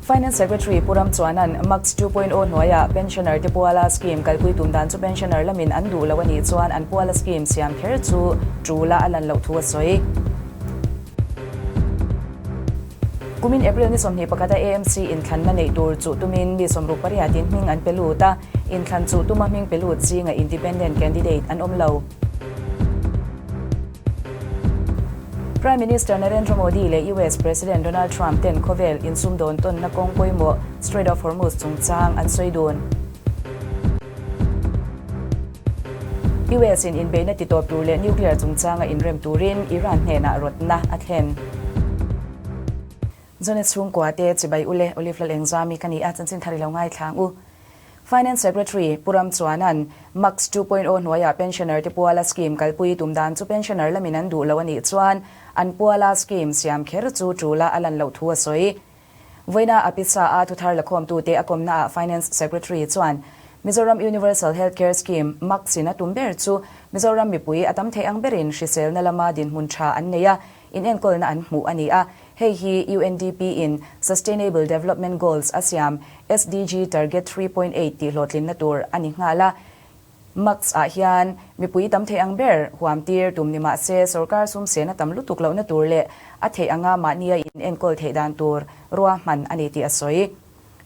Finance Secretary Pu Ramchuana'n MAX 2.0 hnuaia pensioner te puala scheme kalpui tum dan chu pensioner lamin an duh lo a nih chuan an puala scheme siam kher chu tul a a lan loh thu a sawi. Kumin April ni 21 a AMC inthlanna neih tur chuh tumin mi 68 in hming an pe lut a, inthlan chuh tuma hming pe lut zinga independent candidate an awm lo. Prime Minister Narendra Modi leh US President Donald Trump ten khawvel insumdawn tawnna kawng pawimawh Strait of Hormuz chungchang an sawi dun. US in inbeihna titawp tur leh nuclear chungchanga inrem turin Iran hnenah rawtna a thlen. Zonet chhungkua te chibai u le Olive Lalengzami ka ni a, chanchin thar i lo ngaithlang u. Finance Secretary Pu Ramchuana'n MAX 2.0 hnuaiah pensioner te puala scheme kalpui tum dan chu pensioner lamin an duh lo a nih chuan an puala scheme siam kher chu tul a a lan loh thu a sawi. Vawiina a pizza a thuthar lakhawmtute a kawmnaah Finance Secretary chuan Mizoram Universal Health Care Scheme, MAX, in a tum ber chu Mizoram mipui a tam theih ang berin hriselna lama dinhmun tha an nei a, inenkawlna an hmuh a ni a. Hei hi UNDP in Sustainable Development Goals a siam SDG Target 3.8 tih hlawhtlinna tur a ni nghal a. Max ah hian mipui tam theih ang ber huam tir tum ni mah se sorkar sum sena tam lutuk lohna tur leh a theih anga mahnia in enkawl theih dan tur ruahman a ni tih a sawi.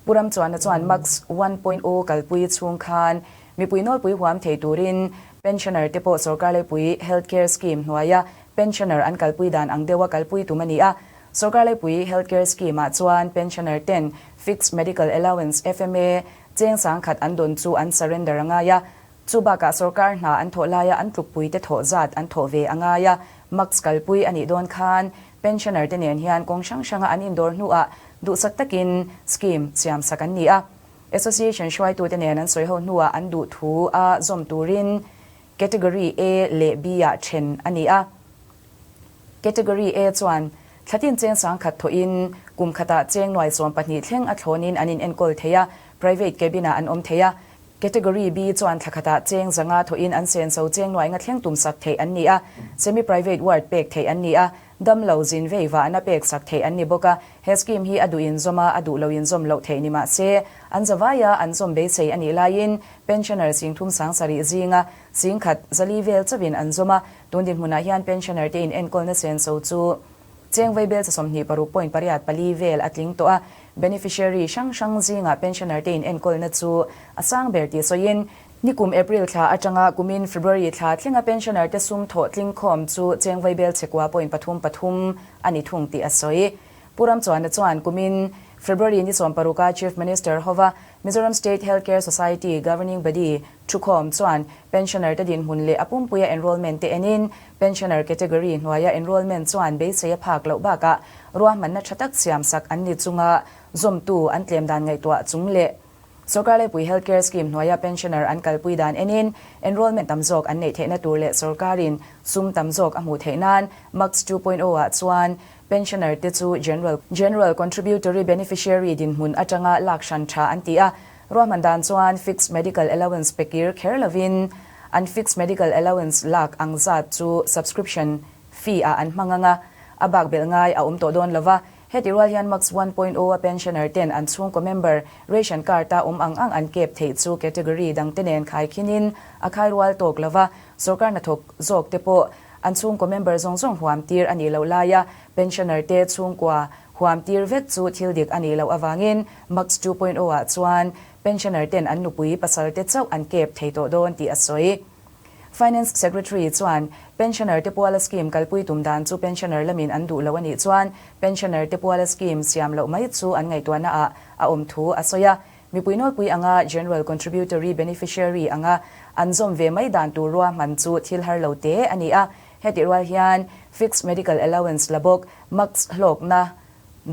Pu Ramchuana chuan Max 1.0 kalpui chhung khan mipui nawlpui huam thei turin pensioner te pawh sorkar leipui health care scheme hnuaia pensioner an kalpui dan ang deuha kalpui tum a ni a. Sorkar leipui health care scheme ah chuan pensioner ten fixed medical allowance, FMA, cheng sangkhat an dawn chu an surrender a ngai a. Chu bakah sorkar hna an thawh laia an tlukpui te thawh zat an thawh ve a ngai a. Max kalpui a nih dawn khan pensioner te nen hian kawng hrang hranga an indawr hnuah duhsak takin scheme siamsak an ni a. Association hruaitute nen an sawiho hnuah an duh thu a zawm turin Category A leh B ah then a ni a. Category A chuan thlatin cheng sangkhat thawhin kum khatah cheng nuai 12 thleng a thlawnin an inenkawl thei a, private cabin ah an awm thei a. Category B chuan thla khatah cheng zanga thawhin an senso cheng nuai nga thleng tumsak theih an ni a, semi-private ward pek theih an ni a, damlo zin vei vahna peksak theih an ni bawk a. He scheme hi a duh inzawm a, a duh lo inzawm loh theih ni mah se, an zavaia an zawm beisei a nih laiin Pensioner singthum 7000 zinga singkhat zali vel chauhin an zawm a, tun dinhmunah hian pensioner te in enkawlna senso chu cheng vaibel cha 26.84 vel a tling tawh a, beneficiary hrang hrang zingah pensioner te in enkawlna chu a sang ber tih sawiin, nikum April thla atanga kumin February thla thlenga pensioner te sum thawh tling khawm chu cheng vaibel chhekua point pathum pathum a ni thung tih a sawi. Pu Ramchuana chuan kumin February ni 16 a Chief Minister hova Mizoram State Health Care Society Governing Body thukhawm chuan pensioner te dinhmun leh a pumpuia enrollment te enin pensioner category hnuaia enrollment chuan beisei a phak loh bakah ruahmanna tha tak siamsak an ni chunga zawmtu an tlem dan ngaihtuah chung leh Sorkar Laipui Health Care Scheme hnuaia pensioner an kalpui dan enin enrollment tam zawk an neih theihna tur leh sorkarin sum tam zawk a hmuh theih nan MAX 2.0 ah chuan Pensioner te chu General General Contributory Beneficiary dinhmun atanga lak hran tha an ti a, ruahman dan chuan Fixed Medical Allowance pe kir kher lovin an Fixed Medical Allowance lak ang zat chu subscription fee ah an hmang ang a, a bak belh ngai a awm tawh dawn lova. Heti rual hian Max 1.0 a pensioner ten an chhungkaw member ration card a awm ang ang an kep theih chu category dang te nen khai khinin a khai rual tawk lova, sorkar hnathawk zawk te pawh An chhungkaw member zawng zawng huam tir a nih loh laia pensioner te chhungkua huam tir vek chu thil dik a nih loh avangin Max 2.0 ah chuan pensioner ten an nupui pasal te chauh an kep thei tawh dawn tih a sawi. Finance Secretary chuan pensioner te puala scheme kalpui tum dan chu pensioner lamin an duh lo a nih chuan pensioner te puala scheme siam loh mai chu an ngaihtuahna ah a awm thu a sawi a. Mipui nawlpui anga General Contributory Beneficiary anga an zawm ve mai dan tur ruahman chu thil har lo te a ni a. Hetih rual hian Fixed Medical Allowance la bawk Max hlawkna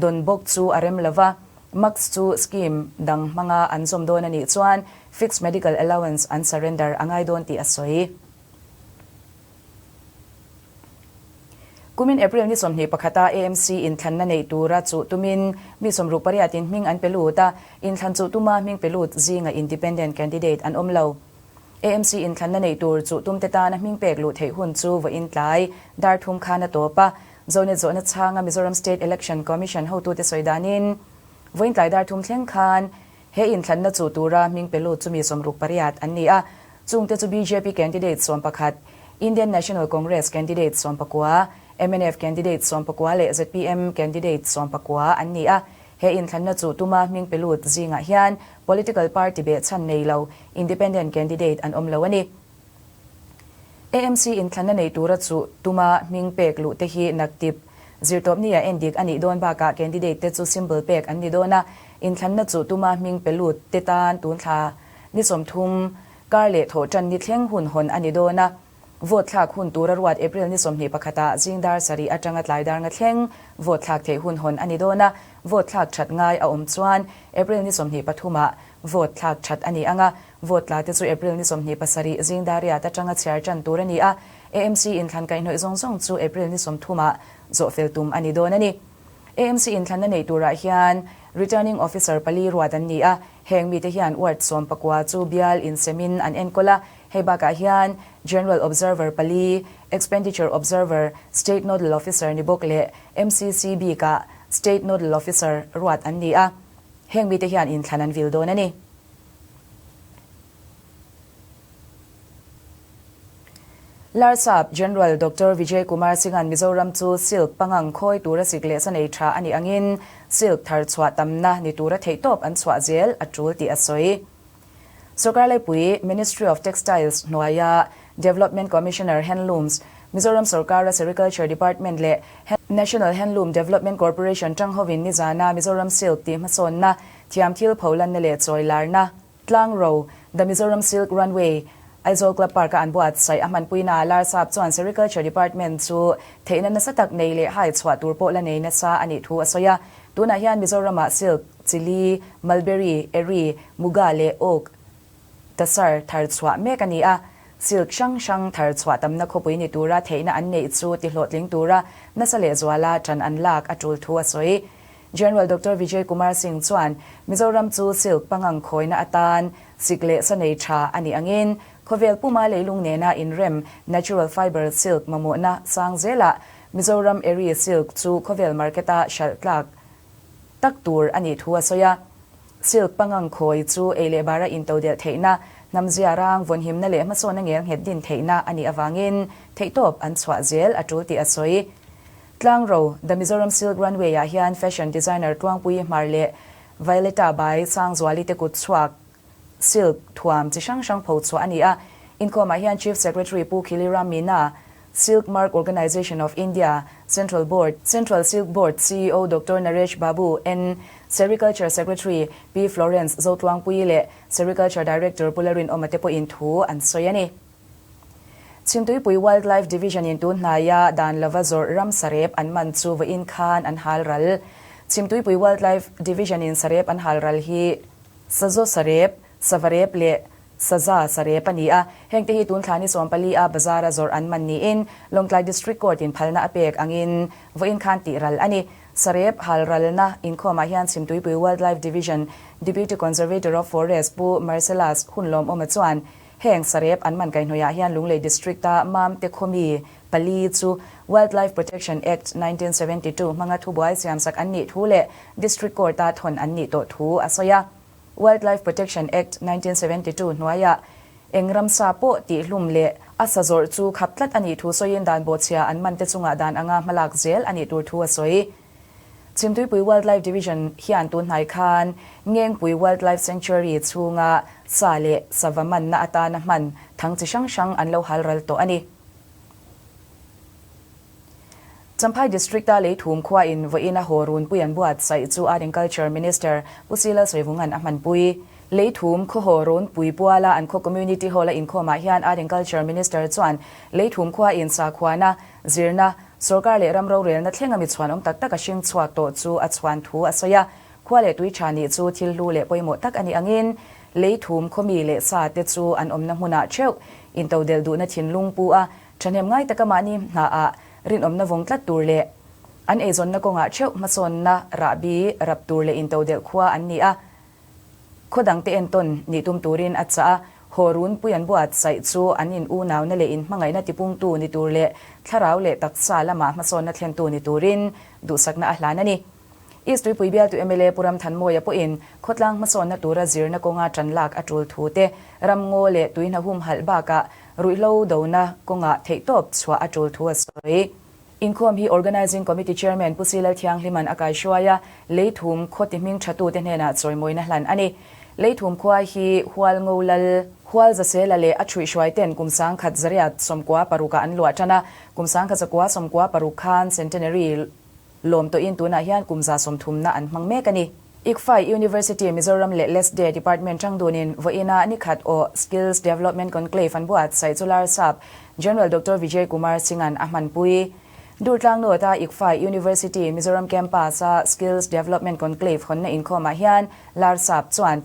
dawn bawk chu a rem lova, Max chu scheme dang hmanga an zawm dawn a nih chuan Fixed Medical Allowance an surrender a ngai dawn tih a sawi. Kumin April ni 21 a AMC inthlanna neih tura chuh tumin mi 68 in hming an pe lut a, inthlan chuh tuma hming pe lut zinga independent candidate an awm lo. AMC inthlanna neih tur chuh tumte tana hming pek luh theih hun chu vawiin tlai dar thum khan a tawp a, Zonet zawhna chhanga Mizoram State Election Commission hotute sawi danin. Vawiin tlai dar thum thleng khan he inthlanna chuh tura hming pe lut chu mi 68 an ni a, chungte chu bjp candidate 11, Indian National Congress candidate 19, mnf candidate 19 leh zpm candidate 19 an ni a. He inthlanna chuh tuma hming pe lut zingah hian political party behchhan nei lo, independent candidate an awm lo a ni. AMC inthlanna nei tura chuh tuma hming pek luh te hi naktip zirtawpni ah endik a nih dawn bakah candidate te chu symbol pek an ni dawn a, inthlanna chuh tuma hming pe lut te tan tun thla ni 30 kar leh thawh tan ni thleng hun hawn a ni dawn a. Vote thlak hun tura ruat April ni 21 ah zing dar 7 atanga tlai dar nga thleng vote thlak theih hun hawn a ni dawn a, vote thlak that ngai a awm chuan April ni 23 ah vote thlak that a ni ang a, vote tla te chu April ni 27 zing dar riat atanga chhiar tan tur a ni a, AMC inthlan kaihhnawih zawng zawng chu April ni 30 ah zawh fel tum a ni dawn a ni. AMC inthlanna nei turah hian Returning Officer pali ruat an ni a, heng mite hian ward 19 chu bial insemin an enkawl a, Hei bakah hian General Observer pali, Expenditure Observer, State Nodal Officer ni bawk leh MCC bikah State Nodal Officer ruat an ni a, heng mite hian inthlan an vil dawn a ni. Larsap General Doctor Vijay Kumar Singh-a'n Mizoram chu silk pangang khawi tura sik leh sa nei tha a nih angin silk thar chhuah tamna ni tura theihtawp an chhuah zel a tul tih a sawi. Sorkar Laipui, Ministry of Textiles hnuaia Development Commissioner Handlooms, Mizoram sorkara Sericulture Department leh National Handloom Development Corporation tang hovin nizana Mizoram Silk tih hmasawnna, thiam thil pholanna leh chawi larna, tlang ro, The Mizoram Silk Runway, Aizawl Club Park-a an buatsaih a hmanpuina Larsap chuan Sericulture Department chu theihna nasa tak nei leh hai chhuah tur pawh la nei nasa a nih thu a sawi a. Tunah hian Mizoramah silk, chili, mulberry, eri, muga leh oak tasar thar chhuah mek a ni a. Silk hrang hrang thar chhuah tamna khawpui ni tura theihna an neih chu tihlawhtling tura nasa lehzuala ṭan an lak a ṭul thu a sawi. General Doctor Vijay Kumar Singh chuan Mizoram chu silk pangang khawina atan sik leh sa nei ṭha a nih angin khawvel puma leilung nena inrem natural fibre silk mamawhna sang zelah Mizoram Eri silk chu khawvel market-a hralh tlak tak tur a nih thu a sawi a. Silk pangang khawi chu ei leh bara intodelh theihna, hnamzia rang vawnhimna leh hmasawnna ngel nghet din theihna a nih avangin theihtawp an chhuah zel a tul tih a sawi. Tlangro, The Mizoram Silk Runway-ah hian fashion designer Tluangpuii Hmar leh Violeta Bai Sangzuali te kut chhuak silk thuam chi hrang hrang pho chhuah a ni a. Inkhawmah hian Chief Secretary Pu Khiliram Meena, Silk Mark Organisation of India, Central Board, Central Silk Board ceo Doctor Naresh Babu, N, Sericulture Secretary Pi Florence Zotluangpuii leh Sericulture Director Pu Larinawma te pawhin thu an sawi a ni. Chhimtuipui Wildlife Division in tun hnaia dan lova zawrh ram sarep an man chu vawiin khan an hal ral. Chhimtuipui Wildlife Division in sarep an hal ral hi Sazaw sarep, Savarep leh Saza sarep a ni a. Hengte hi tun thla ni 14 a bazar-a zawrh an man niin Lawngtlai District Court in phalna a pek angin vawiin khan tih ral a ni. Sarep hal ralna inkhawmah hian Chhimtuipui Wildlife Division Deputy Conservator of Forest Pu Marcellus Hunlawmawma chuan heng sarep an man kaihhnawihah hian Lunglei District-a Mamte khawmi pali chu Wildlife Protection Act 1972 hmanga thubuai siamsak an nih thu leh District Court-a thawn an nih tawh thu a sawi a. Wildlife Protection Act 1972 hnuaiah eng ramsa pawh tihhlum leh a sa zawrh chu khap tlat a nih thu sawiin dan bawhchhia an man te chungah dan anga hmalak zel a nih tur thu a sawi. Chhimtuipui Wildlife Division hian tun hnai khan Ngengpui Wildlife Sanctuary chhunga sa leh sava manna atana hman thang chi hrang hrang an lo hal ral tawh a ni. Champhai District-a Leithum khuain vawiin a haw runpui an buatsaih chu Art and Culture Minister Pu Sila Sawivunga'n a hmanpui. Leithum khaw haw runpui puala an khaw Community Hall-a inkhawmah hian Art and Culture Minister chuan Leithum khuain sakhuana, zirna, sorkar leh ram rorelna thlenga mi chhuanawm tak tak a hring chhuak tawh chu a chhuan thu a sawi a. Khua leh tui tha nih chu thil hlu leh pawimawh tak a nih angin Leithum khaw mi leh sa te chu an awmna hmunah theuh intodelh duhna thinlung pu a Thahnem ngai taka mahni hnaah rinawmna vawng tlat tur leh an eizawnna kawngah theuh hmasawnna rahbi rap tur leh intodelh khua an ni a, khaw dangte entawn nih tum turin a chah a, haw runpui an buatsaih chu an in unauna leh inhmangaihna tipungtu ni tur leh thlarau leh taksa lama hmasawnna thlentu ni turin duhsakna a hlan a ni. East Tuipui bialtu mla Pu Ramthanmawia pawhin khawtlang hmasawnna tura zirna kawnga tan lak a tul thu te, ramngaw leh tuihna humhalh bakah ruihhlo dona kawngah theihtawp chhuah a tul thu a sawi. Inkhawm hi Organising Committee Chairman Pu Silal Thianghliman a kaihruai a, Leithum khaw ti hming thatute hnenah chawimawina hlan a ni. Leithum khua hi Hualngo Lal, Hualzasela leh a chhuihhruaiten kum sangkhat zariat 96 ah an luah tan a, kum 1996 khan Centenary lawm tawhin tunah hian kum 130na an hmang mek a ni. ICFAI University Mizoram leh LESDE Department tang dunin vawiina nikhat aw Skills Development Conclave an buatsaih chu Larsap General Doctor Vijay Kumar Singh-a'n a hmanpui. Durtlang North-a ICFAI University Mizoram Campus-a Skills Development Conclave hawnna inkhawmah hian Larsap chuan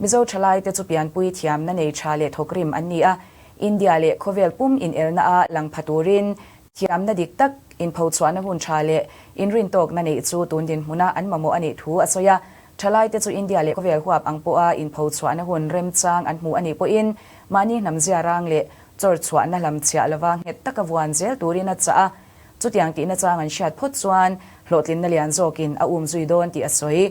Mizo thalaite chu pianpui thiamna nei tha leh thawkrim an ni a, India leh khawvel pum inelna-a lang pha turin Thiamna dik tak inphochhuahna hun tha leh inrintawkna neih chu tun dinhmuna an mamawh a nih thu a sawi a. Thalaite chu India leh khawvel huap ang pawha inphochhuahna hun remchang an hmu a nih pawhin mahni hnamzia rang leh chawrchhuahna hlamchhiah lova nghet taka vuan zel turin a chah a. Chutiang tihna chang an hriat phawt chuan hlawhtlinna lian zawkin a umzui dawn tih a sawi.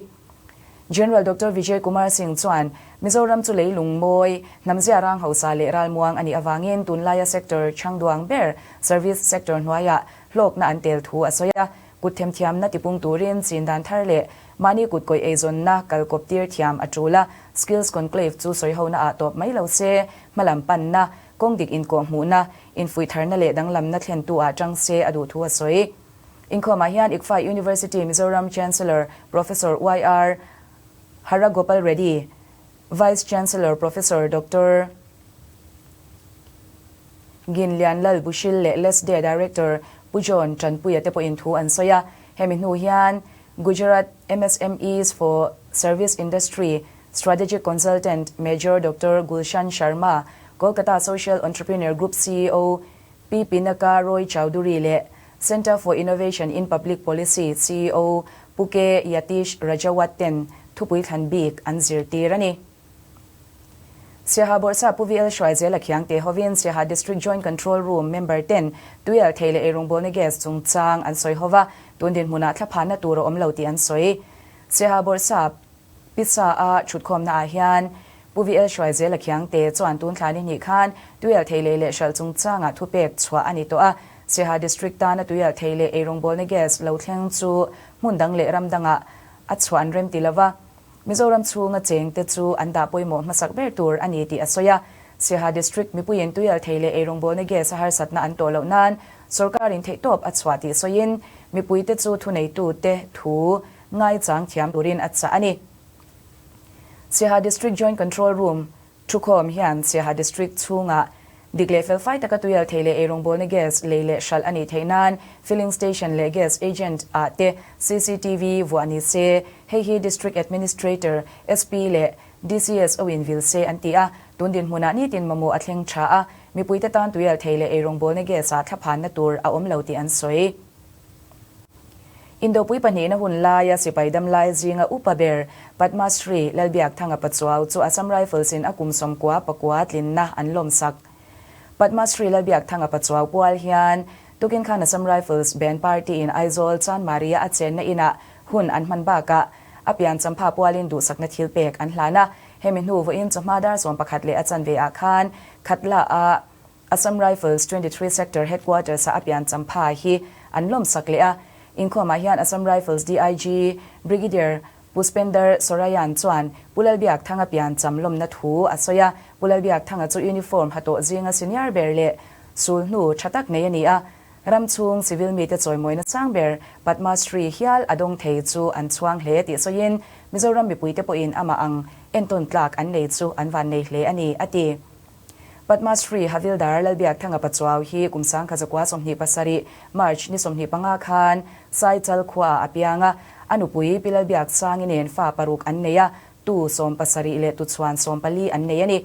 General Doctor Vijay Kumar Singh chuan Mizoram chu leilung mawi, hnamzia rang hausa leh ralmuang a nih avangin tunlaia sector chhangduang ber service sector hnuaiah hlawkna an tel thu a sawi a. Kut themthiamna tipung turin chin dan thar leh mahni kut kawih eizawnna kalkawp tir thiam a tul a, Skills Conclave chu sawihona ah tawp mai lo se, hmalam panna, kawng dik inkawhhmuhna, infuihtharna leh danglamna thlentu ah tang se a duh thu a sawi. Inkhawmah hian ICFAI University Mizoram Chancellor Professor YR Haragopal Reddy, Vice Chancellor Professor Doctor Ginlianlal Bushil leh LESDE Director Pu John Tanpuia te pawhin thu an sawi a. Hemi hnu hian Gujarat MSMEs for Service Industry Strategic Consultant Major Doctor Gulshan Sharma, Kolkata Social Entrepreneur Group CEO Pi Pinaka Roy Chowdhury leh Centre for Innovation in Public Policy ceo Pu K Yatish Rajawat ten thupui thlan bik an zirtir a ni. Siaha Bawrhsa Pu VL Hruaizela Khiangte hovin Siaha District Joint Control Room member ten tuial thei leh eirawngbawlna gas chungchang an sawi hova, tun dinhmunah thlaphanna tur a awm lo tih an sawi. Siaha Bawrhsa Pisa a thutkhawmna ah hian Pu VL Hruaizela Khiangte chuan tun thla ni hnih khan tuialthei lei leh hralh chungchangah thupek chhuah a ni tawh a. Siaha District tana tuialthei leh eirawngbawlna gas lo thleng chu hmun dang leh ram dangah a chhuah an rem ti lova, Mizoram chhunga chengte chu an dah pawimawh hmasak ber tur a ni tih a sawi a. Siaha District mipuiin tuialthei leh eirawngbawlna gas a harsatna an tawh loh nan sawrkarin theihtawp a chhuah tih sawiin mipuite chu thuneitute thu Ngaichang thiam turin a chah a ni. Siaha District Joint Control Room thukhawm hian Siaha District chhungah dik leh felfai taka tuial thei leh eirawngbawlna gas lei leh hralh a nih theih nan filling station leh gas agent ah te cctv vuah ni se, hei hi District Administrator, SP leh DCSO in vil se an ti a. Tun dinhmunah nitin mamawh a thleng tha a, mipuite tan tuial thei leh eirawngbawlna gas ah thlaphanna tur a awm lo tih an sawi. Indopui pahnihna hun laia sipai damlai zinga upa ber Padma Shri Lalbiakthanga Pachuau chu Assam Rifles in a kum 96 tlinna an lawmsak. Padma Shri Lalbiakthanga Pachuau pual hian tukin khan Assam Rifles Band Party in Aizawl Chanmari-a a chenna inah hun an hman bakah a pian champha pualin duhsakna thil pek an hlan a. Hemi hnu vawiin chawhma dar 11 leh a chanve ah khan Khatla-a Assam Rifles 23 Sector Headquarters-a a pian champha hi an lawmsak leh a. Inkhawmah hian Assam Rifles DIG Brigadier Puspender Sorayan chuan Pu Lalbiakthanga pian cham lawmna thu a sawi a. Pu Lalbiakthanga chu uniform ha tawh zinga senior ber leh sul hnu tha tak nei a ni a. Ram chhung civil mite chawimawina sang ber Padma Shri hial a dawng thei chu an chhuang hle tih sawiin Mizoram mipuite pawhin amah ang entawn tlak an nei chu an vannei hle a ni, a ti. Padma Shri Havildar Lalbiakthanga Pachuau hi kum 1927 March ni 25 khan Saichal khuaah a piang a, a nupui Pi Lalbiaksangi nen fa paruk an nei a, tu 70 leh tuchhuan 14 an nei a ni.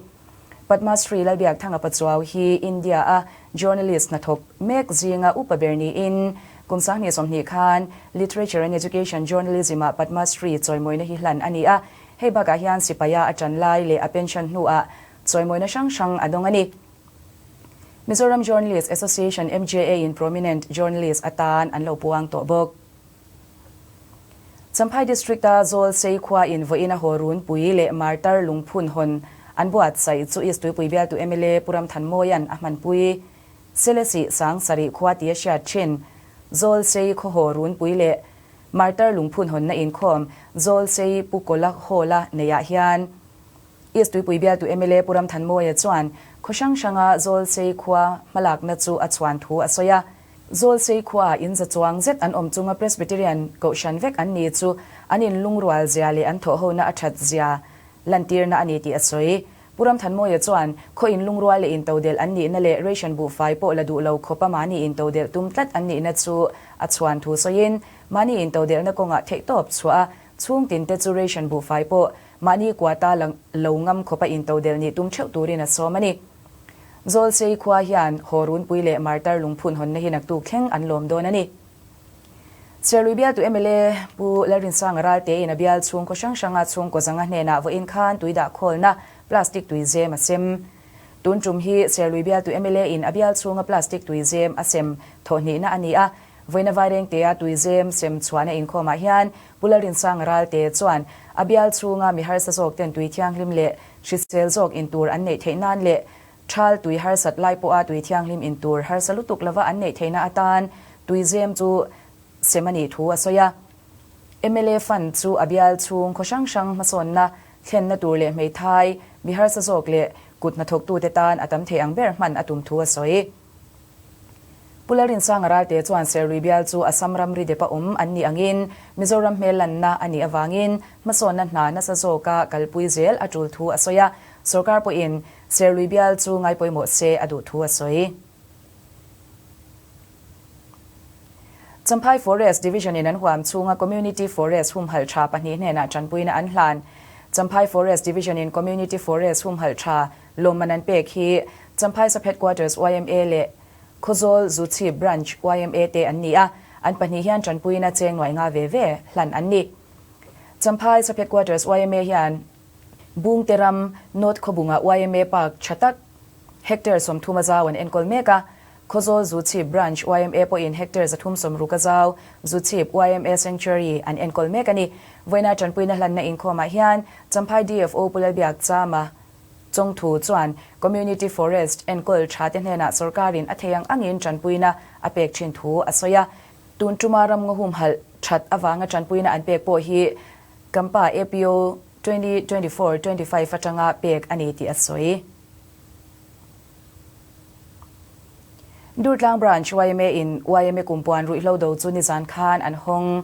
Padma Shri Lalbiakthanga Pachuau hi India-a journalist hnathawk mek zinga upa ber niin kum 2020 khan Literature and Education Journalism-ah Padma Shri chawimawina hi hlan a ni a, hei bakah hian sipaia a tan lai leh a pension hnuah Chawimawina hrang hrang a dawng a ni. Mizoram Journalist Association, MJA, in Prominent Journalist atan an lo puang tawh bawk. Champhai District-a Zawlsei khua in vawiin a haw runpui leh Martar lungphun hawn an buatsaih chu East Tuipui bialtu mla Pu Ramthanmawia'n a hmanpui. Selesih Sangsarih khua tia hriat thin Zawlsei khaw haw runpui leh Martar lungphun hawnna inkhawm Zawlsei Pu Kawla Hall-a neihah hian East Tuipui bialtu mla Pu Ramthanmawia chuan khaw hrang hranga Zawlsei khua hmalakna chu a chhuan thu a sawi a. Zawlsei khuaah in za chuang zet an awm chunga Presbyterian kohhran vek an ni chu an inlungrual zia leh an thawhhona a that zia lantirna a ni tih a sawi. Pu Ramthanmawia chuan khaw inlungrual leh intodelh an nihna leh ration buhfai pawh la duh lo khawpa mahni intodelh tum tlat an nihna chu a chhuan thu sawiin mahni intodelhna kawngah theihtawp chhuah a chhung tinte chu ration buhfai pawh mahni kuata la lo ngam khawpa intodelh nih tum theuh turin a sawm a ni. Zawlsei khua hian haw runpui leh martar lungphun hawnna hi naktuk thleng an lawm dawn a ni. Serlui bialtu mla Pu Lalrinsanga Raltein a bial chhungkaw hrang hranga chhungkaw zanga hnenah vawiin khan tui dah khawlna plastic tui zem a sem. Tun tum hi Serlui bialtu mla in a bial chhunga plastic tui zem a sem thawhhnihna a ni a. Vawiina Vairengtea tui zem sem chhuahna inkhawmah hian Pu Lalrinsanga Ralte chuan a bial chhunga mi harsa zawk ten tui thianghlim leh hrisel zawk in tur an neih theih nan leh thal tui harsat lai pawha tui thianghlim in tur harsa lutuk lova an neih theihna atan tui zem chu sem a nih thu a sawi a. Mla Fund chu a bial chhung khaw hrang hrang hmasawnna thlenna tur leh hmeithai mi harsa zawk leh kut hnathawktute tan a tam thei ang ber hman a tum thu a sawi. Pu Lalrinsanga Ralte chuan Serlui bial chu Assam ramri depa awm an nih angin Mizoram hmel lanna a nih avangin hmasawnna hna nasa zawka kalpui zel a tul thu a sawi a, sorkar pawhin Serlui bial chu ngaipawimawh se a duh thu a sawi. Champhai Forest Division-in an huam chhunga Community Forest humhalh tha pahnih hnenah tanpuina an hlan. Champhai Forest Division-in Community Forest humhalh tha lawmman an pek hi Champhai Sub Headquarters yma leh Khawzawl Zuchhip Branch yma te an ni a, an pahnih hian tanpuina cheng nuai nga ve ve hlan an ni. Champhai Sub Headquarters yma hian Bungte ram North Khawbunga yma Park tha tak hectare 30 a zau an enkawl mek a, Khawzawl Zuchhip Branch yma pawhin hectare 360 a zau Zuchhip yma Sanctuary an enkawl mek a ni. Vawiina tanpuina hlanna inkhawmah hian Champhai DFO Pu Lalbiak Chama Chawngthu chuan Community Forest enkawl tha te hnenah sorkarin a thei ang angin tanpuina a pek thin thu a sawi a. Tun tuma ramngaw humhalh that avanga tanpuina an pek pawh hi Campa APO 2024 25 atanga pek a ni tih a sawi. Durtlang Branch yma in yma kumpuan ruihhlo do chu nizan khan an hawng.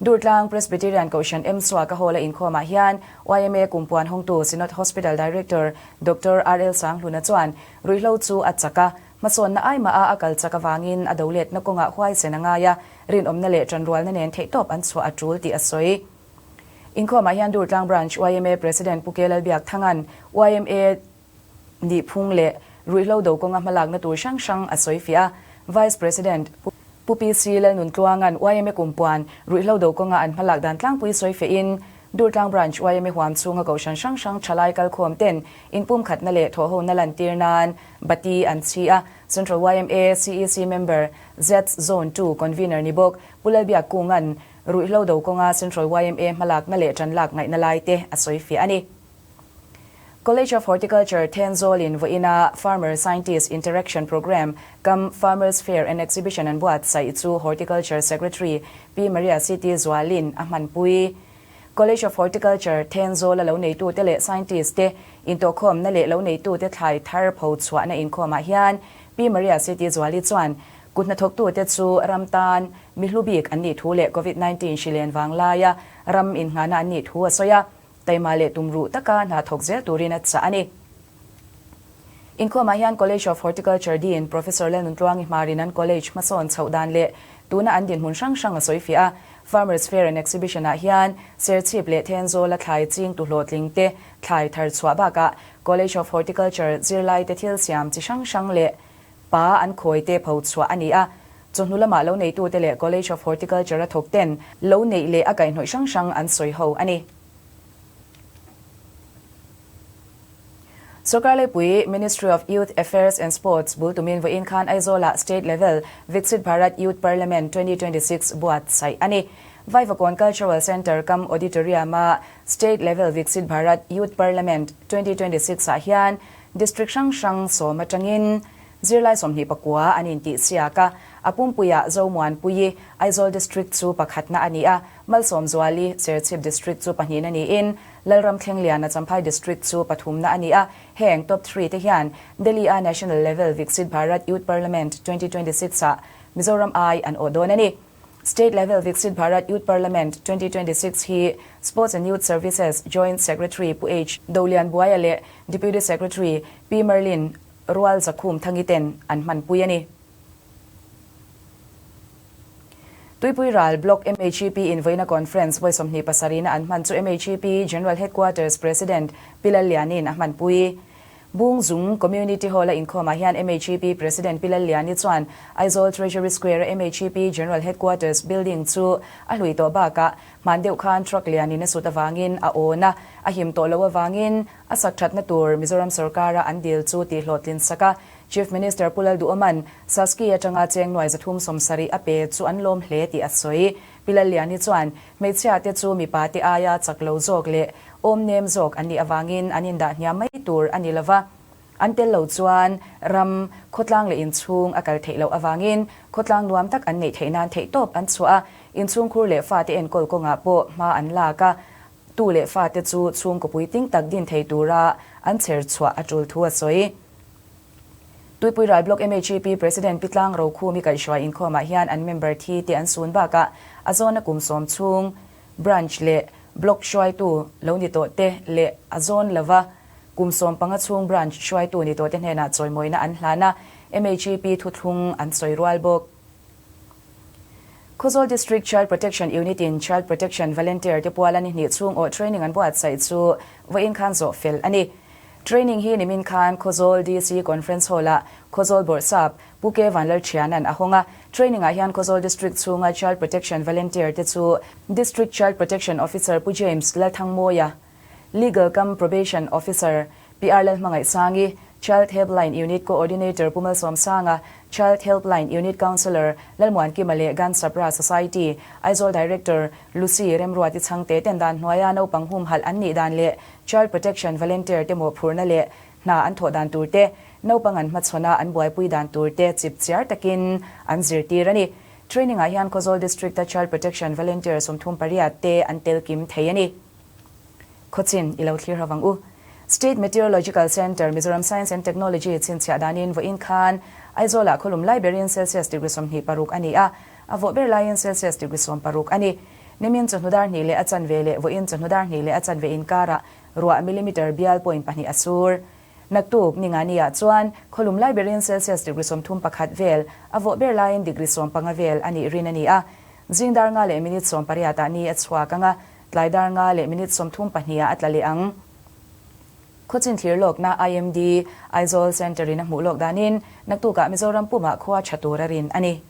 Durtlang Presbyterian Kohhran Msuaka Hall-a inkhawmah hian yma kumpuan hawngtu Synod Hospital Director Doctor RL Sanghluna chuan ruihhlo chu a chak a, hmasawnna aimaha a kal chak avangin a doletna kawngah huaisen a ngai a, rinawmna leh tanrualna nen theihtawp an chhuah a tul tih a sawi. Inkhawmah hian Durtlang Branch yma President Pu K Lalbiakthanga'n yma Nihphung leh ruihhlo do kawnga hmalakna tur hrang hrang a sawi fiah a. Vice President Pu PC Lalnuntluanga'n yma kumpuan ruihhlo do kawnga an hmalak dan tlangpui sawi fiahin Durtlang Branch yma huam chhunga kohhran hrang hrang thalai kalkhawm ten inpumkhatna leh thawhhona lantir nan bati an chhi a. Central yma CEC member ZATS Zone ii Convener ni bawk Pu Lalbiak Kunga'n ruihhlo do kawnga Central yma hmalakna leh tanlak ngaihna lai te a sawi fiah a ni. College of Horticulture Thenzawl-in vawiina Farmer Scientist Interaction Programme kam Farmers Fair and Exhibition an buatsaih chu Horticulture Secretary Pi Maria Siti Zualin a hmanpui. College of Horticulture Thenzawl-a lo neitute leh scientist te intawhkhawmna leh lo neitute thlai thar pho chhuahna inkhawmah hian Pi Maria Siti Zuali chuan kut hnathawktute chu ram tan mi hlu bik an nih thu leh Covid 19 hri len vanglaia ram inngahna an nih thu a sawi a. Taima leh tumruh taka hna thawk zel turin a chah a ni. Inkhawmah hian College of Horticulture Dean Professor Lalnuntluangi Hmarin an college hmasawn chhoh dan leh tuna an dinhmun hrang hrang a sawi fiah a. Farmers Fair and Exhibition-ah hian Serchhip leh Thenzawla thlai ching tu hlawhtling te thlai thar chhuah bakah College of Horticulture zirlaite thil siam chi hrang hrang leh pa an khawi te pho chhuah a ni a. Chawhnu lamah lo neitute leh College of Horticulture-a thawk ten lo neih leh a kaihhnawih hrang hrang an sawi ho a ni. Sorkar Leipui, Ministry of Youth Affairs and Sports bul tumin vawiin khan Aizawlah State Level Viksit Bharat Youth Parliament 2026 buatsaih a ni. Vaivakawn Cultural Centre kam Auditorium-a State Level Viksit Bharat Youth Parliament 2026 ah hian District hrang hrang sawm atangin zirlai 29 an intihsiak a, a pumpuiah Zomuanpuii, Aizawl District chu pakhatna a ni a, Malsawmzuali, Serchhip District chu pahnihna niin Lalram Thlengliana Champhai District chu pathumna a ni a, heng top three te hian Delhi-a National Level Viksit Bharat Youth Parliament 2026 ah Mizoram ai an awh dawn a ni. State Level Viksit Bharat Youth Parliament 2026 hi Sports and Youth Services Joint Secretary Pu H. Dolianbuaia leh Deputy Secretary Pi Merlin Rual Zakhum Thangi ten an hmanpui a ni. Tuipui Ral Block MHEP in vawiina Conference vawi 27 na an hman chu MHEP General Headquarters President Pi Lalliani'n a hmanpui. Bungzung Community Hall a inkhawmah hian MHEP President Pi Lalliani chuan Aizawl Treasury Square a MHEP General Headquarters building chu a hlui tawh bakah hman deuh khan truck lianin a sut avangin a awn a, a him tawh loh avangin a sak thatna tur Mizoram sorkara an dil chu tihhlawhtlin sak a. Chief Minister Pu Lalduhawma'n Saski atanga cheng nuai 370 a pe chu an lawm hle tih a sawi. Pi Lalliani chuan hmeichhia te chu mipa te aia chak lo zawk leh awm nem zawk an nih avangin an indah hniam mai tur a ni lova, an tel lo chuan ram, khawtlang leh inchhung a kal theih loh avangin khawtlang nuam tak an neih theih nan theihtawp an chhuah a, inchhungkhur leh fate enkawl kawngah pawh hma an lak a, tu leh fate chu chhungkaw puitling tak din thei tura an chher chhuah a tul thu a sawi. Tuipui Ral Block MHEP President Pi Tlang Rokhumi kaihhruai inkhawmah hian an member thi te an sun bakah a zawna kum sawm chhung Branch leh Block hruaitu lo ni tawh te leh a zawn lova kum 15 chhung Branch hruaitu ni tawh te hnenah chawimawina an hlan a, MHEP thuthlung an sawi rual bawk. Khawzawl District Child Protection Unit in Child Protection Volunteer te puala ni hnih chhung awh training an buatsaih chu vawiin khan zawh fel a ni. Training hi nimin khan Khawzawl DC Conference Hall ah Khawzawl Bawrhsap Pu K Vanlalthiana'n a hawng a. Training ah hian Khawzawl District chhunga Child Protection Volunteer te chu District Child Protection Officer Pu James Lalthangmawia, Legal cum Probation Officer, PR Lalhmangaihsangi, Child Helpline Unit Coordinator Pu Malsawmsanga, Child Helpline Unit Counsellor Lalmuankima leh Gan Sapra Society, Aizawl Director Lucy Remruati Chhangte ten dan hnuaia naupang humhalh an nih dan leh Child Protection Volunteer te mawhphurhna leh hna an thawh dan tur te, naupang an hmachhawna an buaipui dan tur te chip chiar takin an zirtir a ni. Training ah hian Khawzawl District-a Child Protection Volunteer 38 te an tel kim thei a ni. Khawchin i lo thlir ho vang u. State Meteorological Centre, Mizoram Science and Technology chhinchhiah danin vawiin khan Aizawlah khawlum lai berin Celsius degree 26 a ni a, a vawh ber laiin Celsius degree 16 a ni. Nimin chawhnu dar hnih leh a chanve leh vawiin chawhnu dar hnih leh a chanve inkarah ruah millimeter bial point pahnih a sur. Naktuk Ningani-ah chuan khawlum lai berin Celsius degree 31 vel, a vawh ber laiin degree 15 vel a nih rin a ni a. Zing dar nga leh minute 18 ah ni a chhuak ang a, Tlai dar nga leh minute 32 ah a tla leh ang. Khawchin thlir lawkna IMD, Aizawl Centre in a hmuh lawk danin naktukah Mizoram pumah khua tha tur a rin a ni.